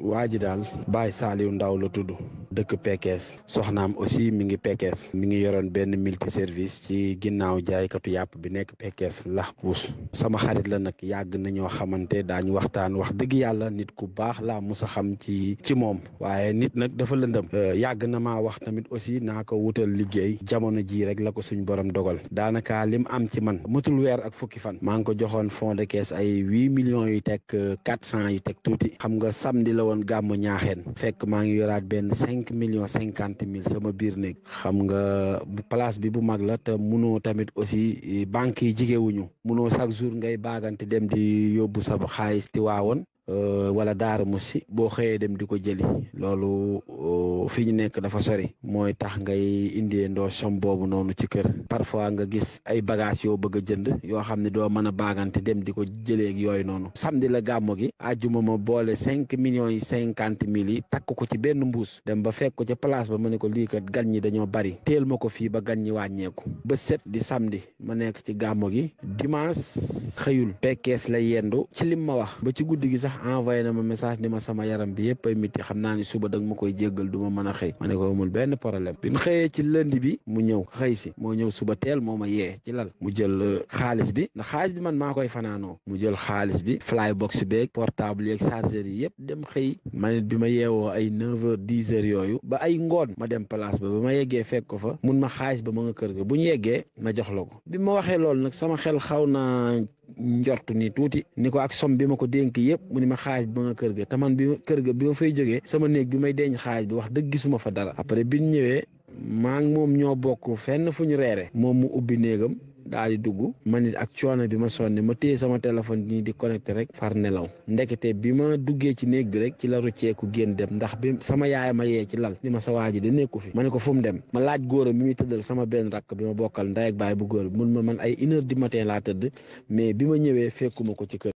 waa ji daal Baye Saliou Ndaw la tudd dëkk Pekes soxnaam aussi mi ngi Pekes mi ngi yoroon benn multi service ci ginnaaw jaaykatu yàpp bi nekk Pekes lax puus sama xarit la nag yàgg nañoo xamante daañu waxtaan wax dëgg yàlla nit ku baax laa musa xam ci moom waaye nit nag dafa lëndëm yàgg na maa wax tamit aussi naa ko wutal liggéey jamono ji rek la ko suñ borom dogal daanaka lim am ci man matul weer ak fukki fan maa ngi ko joxoon fond de caisse ay 8 millions yu teg 400 yu teg tuuti xam nga samedi la woon gàmmu ñaaxeen fekk maa ngi yoraat benn 5 millions 50 mille sama biir néeg xam nga place bi bu mag la te munoo tamit aussi banque yi jigéewuñu munoo chaque jour ngay baagante dem di yóbbu sa xaalis ci waawoon wala daara musi boo xëyee dem di ko jëli loolu fi ñu nekk dafa sori mooy tax ngay indee ndoo som boobu noonu ci kër parfois nga gis ay bagages yoo bëgg a jënd yoo xam ne doo mën a baagante dem di ko jëlee ak yooyu noonu samedi la gàmmo gi àjjuma ma boole 5 millions 50 mille yi takk ko ci benn mbuus dem ba fekk ko ca place ba ma ne ko lii kat gan ñi dañoo bari teel ma ko fii ba gan ñi wàññeeku ba set di samedi ma nekk ci gàmmo gi dimanche xëyul Pekes la yendu ci lim ma wax ba ci guddi gi sax envoyé na ma message ni ma sama yaram bi yëpp ay miti xam naa ni suba dag ma koy jéggal du ma mën a xëy ma ne ko amul benn problème bi ñu xëyee ci lundi bi mu ñëw xëy si moo ñëw suba teel moo ma yee ci lal mu jël xaalis bi ndax xaalis bi man maa koy fanaanoo mu jël xaalis bi flybox beeg portable yeeg chargeur yi yëpp dem xëy manit bi ma yeewoo ay 9h 10h yooyu ba ay ngoon ma dem place ba ma yeggee fekk ko fa mun ma xaalis ba ma nga kër ga bu ñu yeggee ma jox la ko bi ma waxee loolu nag sama xel xaw na njortu ni tuuti ni ko ak som bi ma ko dénk yëpp mu ni ma xaalis bi ma nga kër ga te man bi kër ga bi ma fay jógee sama néeg bi may denc xaalis bi wax dëgg gisuma fa dara après bi ñu ñëwee maa ngi moom ñoo bokk fenn fu ñu reere moom mu ubbi néegam daal di dugg man it ak coono bi ma sonni ma téye sama téléphone nii di connecté rek far nelaw ndekete bi ma duggee ci néeg bi rek ci la rocceeku génn dem ndax bi sama yaay ma yee ci lal ni ma sa waa ji de nekku fi ma ne ko fu mu dem ma laaj góoram mi muy tëddal sama benn rakk bi ma bokkal ndey ak baay bu góor bi mun ma man ay 1h du matin laa tëdd mais bi ma ñëwee fekkuma ko ci kër